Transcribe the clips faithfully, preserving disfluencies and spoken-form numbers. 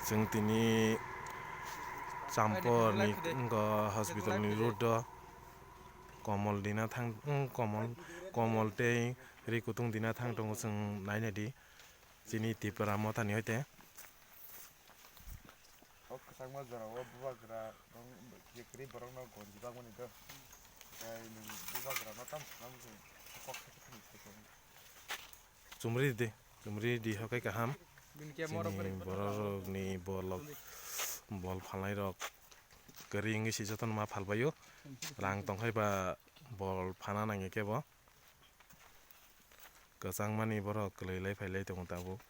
Chwng tini Champor ni wngkha hospital ni road o Komol dina thang, wng, Komol, Komol tei ri kutung dina thang tongo, chwng naina di chini Tipra Motha ni hoite. O kwchangma jora o bubagra rong je kwrwi borok no gonji bagmani do. Tei nwng bubagra no tam swnam se kok khe khe thani se. Chumri di, chumri di hokai kaham. Bini khe morok chini borok rok ni bol, bol phalnai rok kwrwi wngwi se jotono ma phalbaio. Rang tongkhai ba bol phana nangya khe bo. Kwchangmani borok kwlwi lai phai lai tongo tabuk.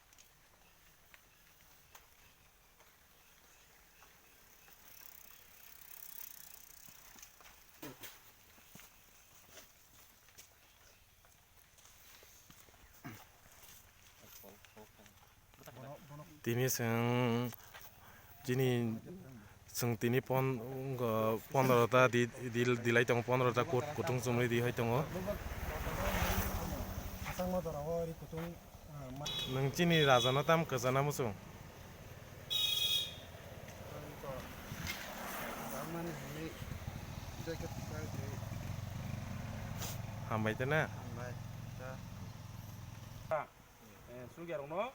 Tini chwng chini chwng tini pon-, wngkha pondro ta di, di, dilai tongo, pondro ta kut-, kutung chumui di hai tongo. Asangma jora o ri kutung. Nwng chini raja no tam kwchana muchung? Hambai tene. Hambai. Chukya rokno,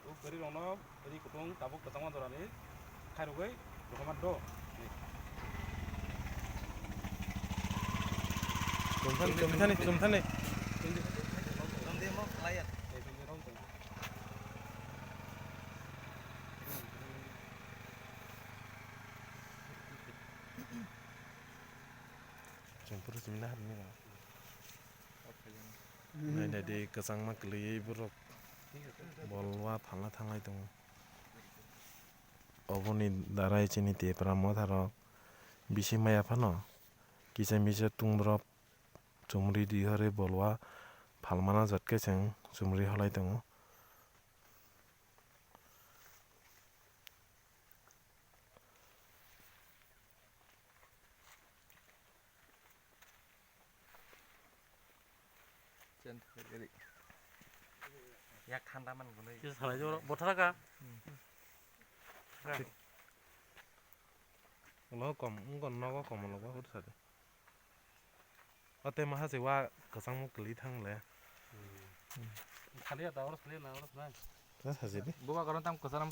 o kwrwi rokno, ri kutung tabuk kwchangma jorani khairogwi. Chumthani, chumthani, chumthani. Chumphuru chumina harni ba. Nainai di kwchangma kwlwi borok bol wa phalna thanglai tongo. Oboni darai chini Tipra Motha rok bisi maya phano kisa misa tungdrop chumri di hore bol wa phalmana jat khe chwng chumri holai tongo. Yak thanda man gwnwi. Kisa salai jora, bothara ka? Ulo kom, wngkha nogo kom ulo ba, hur sadi. O tei maha se wa kwchangma kwlwi thang le. Khali ya da, oro khali na, oro na. Sa sajidi. Bubagra no tam kwchana